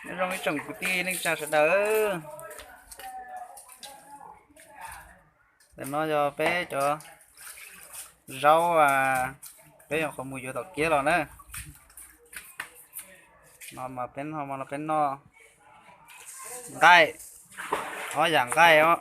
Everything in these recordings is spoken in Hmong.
Nyob zoo ib tsoom kwv tij neej tsa sawv daws. Ntawm no yog peb cov zaub, peb yuav qhuav mus yuav tom kiab los na. No mas peb no mas no peb noj nqaij, ob yam nqaij os.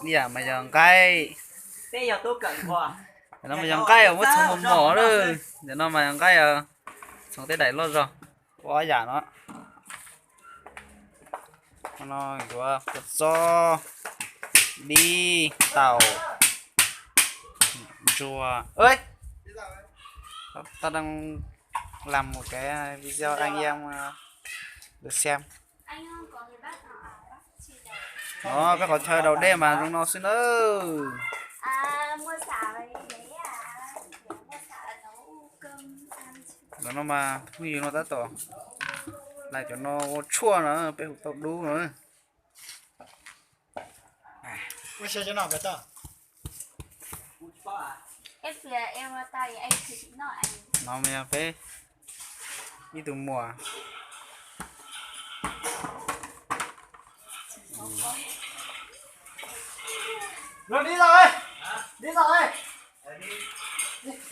Ib yam mas yog nqaij, no mas yog nqaij uas muab txhoov mos mos lawm. Ntawm no mas yog nqaij txhoov tej daim loj zog. Ua ob yam no. No yuav kua txob, dib, taum, ntsuag. Tao đang làm một cái video ăn em được xem. Peb qhov chaw đầu đê mas zoo no xwb nawb. Ntawm no mas phooj ywg no tab tom lais cov no ua tshuaj no, peb hu tau dub no. No mas yog peb ib tug muam.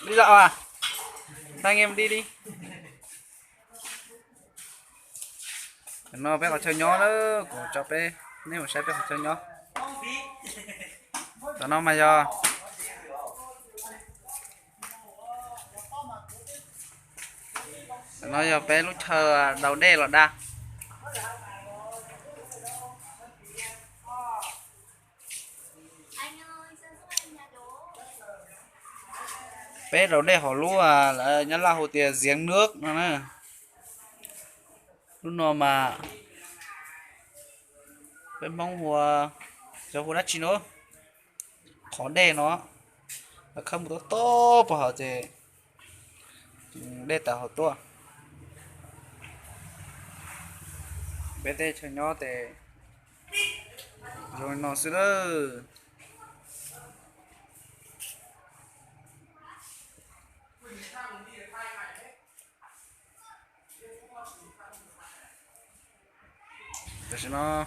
Đi dạo à? Anh em đi đi. Tam no peb qhov chaw nyob na, kuv tso peb, nej mus saib peb qhov chaw nyob. Tam no mas yog, tam no yog peb lub chaw đầu đê los dag. Peb đầu đê hauv lub, lawv Nyab Laj hu tias giếng nước no na. Lub no mas peb Hmoob hu, xyov hu dab tsi no. Qhov dej no lawv khawb mus tau tau pog hauv ces dej tawm hauv tuaj. Peb tej chaw nyob ces zoo li no xwb lawm. Tam sim no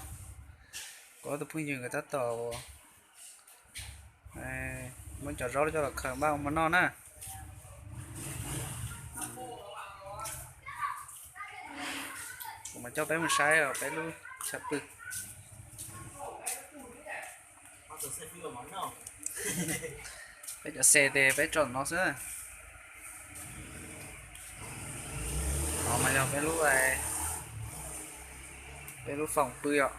kuv ob tug phooj ywg nkawd tab tom muab cov zaub coj los khaws npaj ua mov noj na. Kuv mam coj peb mus saib peb lub chav pw. Peb cov xe ces peb tso no xwb. No mas yog peb lub, peb lub foom pw yom.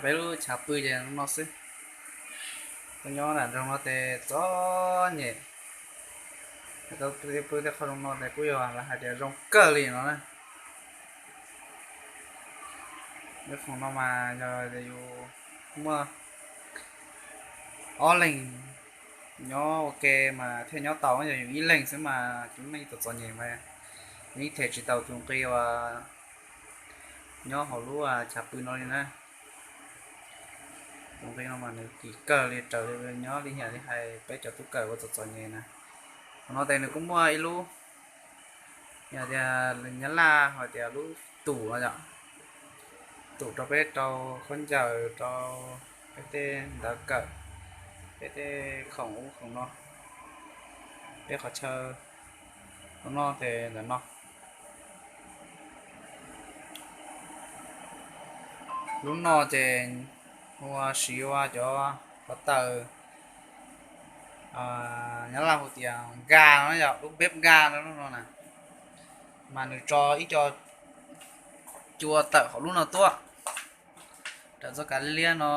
Peb lub chav pw ces no xwb. Tuaj nyob nram nroog no ces txom nyem. Tau pw tej qhov zoo no ces kuj yog hais tias zoo kawg li no na. Lub foom no mas yog yus muaj ob leeg nyob ua ke mas thiaj nyob tau, yog yus ib leeg xwb mas cov neeg txom txom nyem mas yeej them tsis tau tus nqi uas nyob hauv lub chav pw no li na. Tus nqi no mas nws kim kawg li raws li nyob li yam li hais peb cov tub kawm ua txom txom nyem na. Qhov no ces nws kuj muaj ib lub, yog tias Nyab Laj hais tias lub tủ no yom, tủ rau peb rau khaub ncaws, rau peb tej ntawv kawm, peb tej khoom ub khoom no, peb qhov chaw ua noj ces ntawm no. Lub no ces ua siv ua cov hluav taws, Nyab Laj hu tias gas no yom, lub bếp ga no na, mas nws tso ib co cua tawm hauv lub no tuaj. Raws txoj kav liab no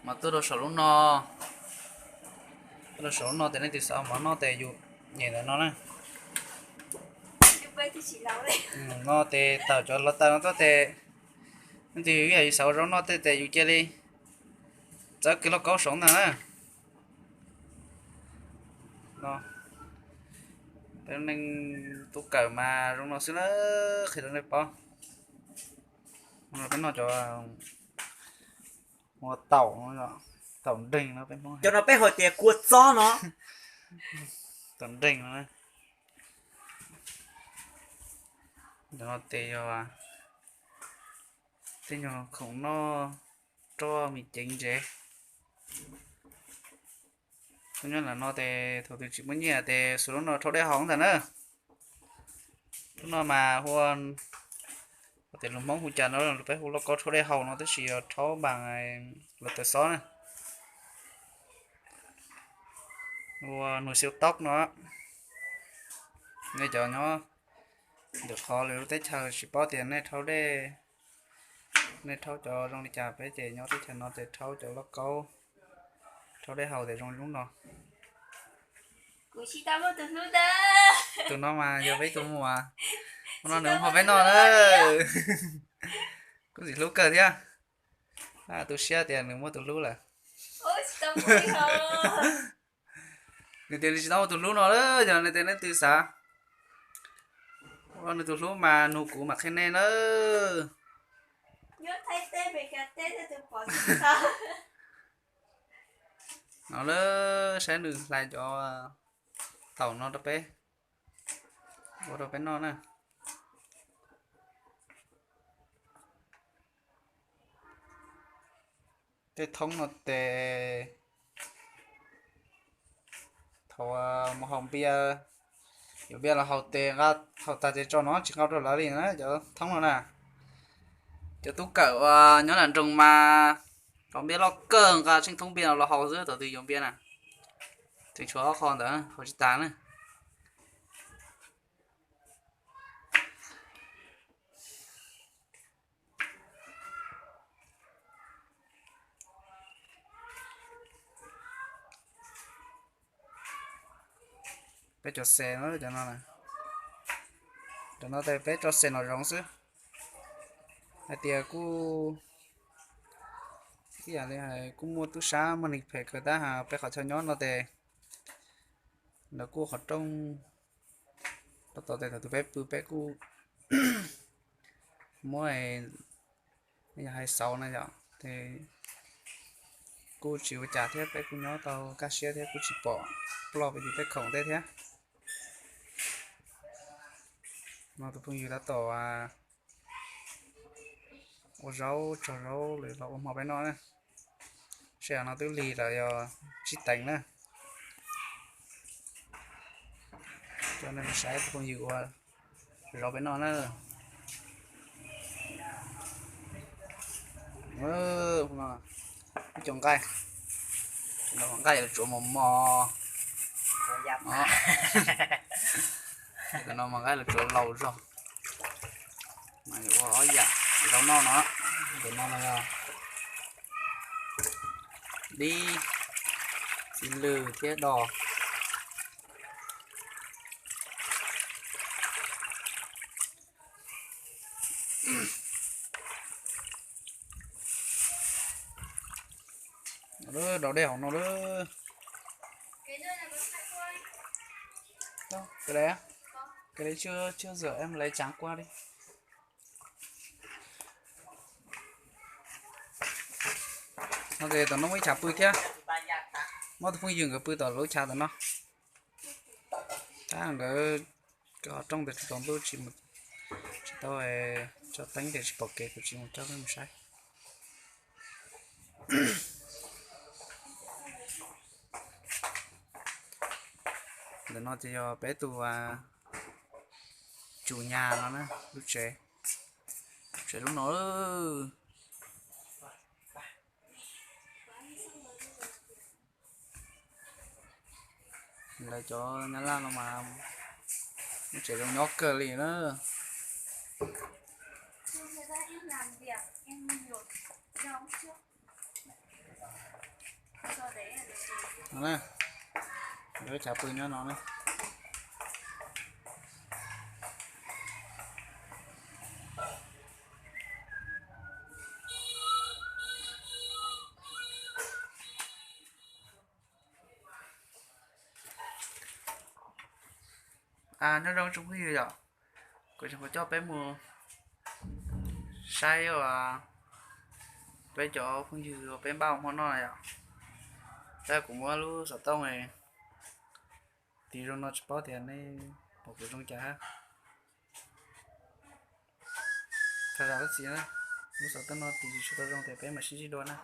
mas tuaj rau saum lub no, tuaj rau saum lub no ces leej twg xav mov noj ces yus nyem ntawm no na. No ces tawm cov hluav taws no tuaj ces leej twg yog yus xav ua zaub noj tej ces yus cia li txawb kiag lauj kaub saum ntag na. Peb neeg tub kawm mas zoo no xwb na, qhia rau nej paub. Peb noj cov Ua taum, taum nreeg no peb Hmoob cov no peb hais tias kua txob no. Taum nreeg no. Cov no ces yog tej nyuag khoom noj roj mis ceev ntsev. Tuaj nyob ntawm no ces thaum twg tsis muaj nyiaj ces xuas lub no rhaub dej haus ntag na. Lub no mas hu ua, tias lus Hmoob hu cas no, peb hu lauj kaub rhaub dej haus no tab sis yog rhaub npas lawv taws xob na. Ua nus xiu tob no. Nej cov nyob ntawm qhov lwm lub teb chaws tsis paub tias nej rhaub dej, nej rhaub cov zoo li cas, peb ces nyob teb chaws no ces rhaub cov lauj kaub, rhaub dej haus ces zoo li lub no. Tus no mas yog peb tus muam, ua no nws muag peb noj na. Kuj tsis hlub kawg thiab. Tu siab tias nws muaj tus hlub lawm. Nws tias nws tsis tau muaj tus hlub no lawm, yog nws tias leej twg xav ua nws tus hlub mas nug kuv mam qhia nej na. No lawm, saib nws hlais cov taum no rau peb, ua rau peb noj na. Tej thoob no ces thaum mus haus npias, yuav npias los haus tes nqa, haus tag ces tso no tsis nqa rau lawv li na cov thoob no na. Cov tub kawm uas nyob nram nroog mas haus npias loj kawg nqa tsheej thoob npias no los haus xwb thaum twg yuav npias na. Tseem tshuav ob qho ntawd haus tsis tas na. Peb tso xes no, cov no, cov no ces peb tso xes nraum zoov xwb. Hais tias kuj ib yam li hais kuj muaj tub sab muaj neeg phem kawg tab sis peb qhov chaw nyob no ces lawv kuj qhov rooj, tab tom ces thaum twg peb pw peb kuj muab, yog hais xauv na yom, ces kuj tsis ua cas thiab, peb kuj nyob tau kaj siab thiab kuj tsis pom ploj peb tus tej khoom tej thiab. No tus phooj ywg tab tom ua zaub, tso zaub lawm los ua hmo peb noj na. Sij hawm no twb lig lawm yog tsib teev na. Coj nej mus saib tus phooj ywg ua zaub peb noj na. Ib co nqaij, nqaij yuav tsuav mos mos. Cov no mas nqaij yuav tsuav laus zog. Mas yuav ua ob yam zaub noj no. Tus no no yog dib, txiv lws thiab dos. Rau dej hauv no lawm. Cái đấy, cái đấy chưa, chưa rửa, em lấy tráng qua đi. No ces tom no muaj ib chav pw thiab, muab tus phooj ywg nkawd pw tom lub chav tom no. Tab nkawd qhov rooj ntawd tsis tau ntuj, tsis tau tso teeb ces tsis pom kev, kuv tsis mus coj peb mus saib. Ntawm no ces yog peb tus tsum nyas no na, lub tsev, tsev lub no. Lawv cov Nyab Laj no mas lub tsev zoo nyob kawg li na. Lawv chav pw nyob no na. Nyob zoo tsoom phooj ywg yom, kuv tseem coj peb mus saib uas Peb cov phooj ywg uas peb npaj ua hmo noj na yom, tab kuv muab lub xov tooj tis zoo no tsis paub tias nej pom kuv zoo cas hab. Thov zam lub txim na, lub xov tooj no tis tsis tshua tau zoo tias peb mam sib ntsib dua na.